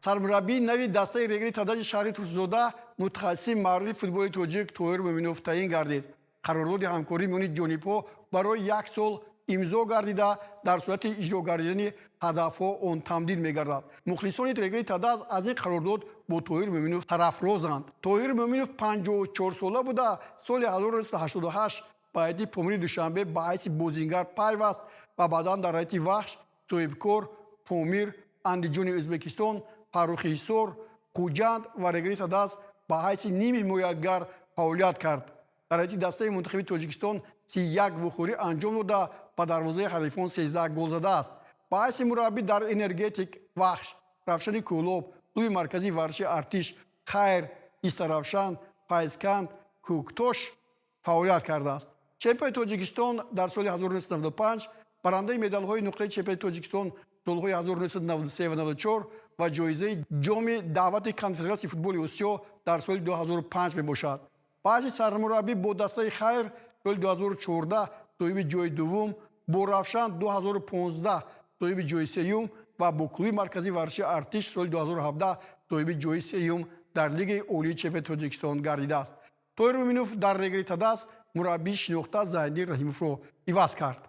Сармураббии нави дастаи Регари Тадази шаҳри Турсунзода мутахассиси маъруфи футболи тоҷик Тоҳир Муъминов таъин гардид. Қарордоди ҳамкорӣ миёни ҷонибҳо барои як сол имзо гардида, дар сурати иҷро гардидани ҳадафҳо он тамдид мегардад. Мухлисони Регари Тадаз аз ин қарордод бо Тоҳир Муъминов тарафрозанд. Тоҳир Муъминов 54сола буда, соли 1988 ба ҳайати Помири Душанбе ба ҳайси бозингар пайваст ва баъдан дар ҳайати Вахш, Соҳибкор, Помир, Андиҷони Ӯзбекистон, Фаррухи Ҳисор, Хуҷанд ва Регари Тадаз ба ҳайси нимҳимоятгар фаъолият кард. Дар ҳайати дастаи мунтахаби Тоҷикистон 31 вохӯрӣ анҷом дода, ба дарвозаи ҳарифон 13 гол задааст. Ба ҳайси мураббӣ дар Энергетик, Вахш, Равшани Кӯлоб, Клуби марказии варзиши Артиш, Хайр, Истаравшан, Файзканд, Кӯктош фаъолият кардааст. Чемпиони Тоҷикистон дар соли 1995, барандаи медалҳои нуқраи чемпиони Тоҷикистон солҳои 1993 ва 94 ва ҷоизаи ҷоми даъвати Конфедератсияи футболи Осиё дар соли 2005 мебошад. Ба ҳайси сармураббӣ бо дастаи Хайр соли 2014 соҳиби ҷои дуввум, бо Равшан 2015 соҳиби ҷои сеюм ва бо Клуби марказии варзиши Артиш соли 2017 соҳиби ҷои сеюм дар Лигаи олии чемпиони Тоҷикистон гардидааст. Тоҳир Муъминов дар Регари Тадаз мураббии шинохта Зайниддин Раҳимовро иваз кард.